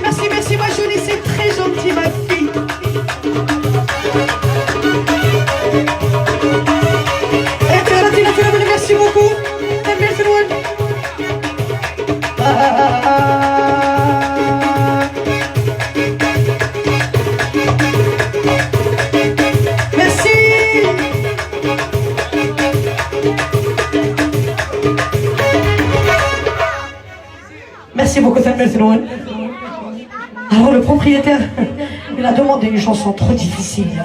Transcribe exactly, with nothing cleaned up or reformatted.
Merci, merci, ma jolie, c'est très gentil, ma fille. Merci beaucoup. Merci. Merci beaucoup, Samuel Selon. Alors, le propriétaire, il a demandé une chanson trop difficile.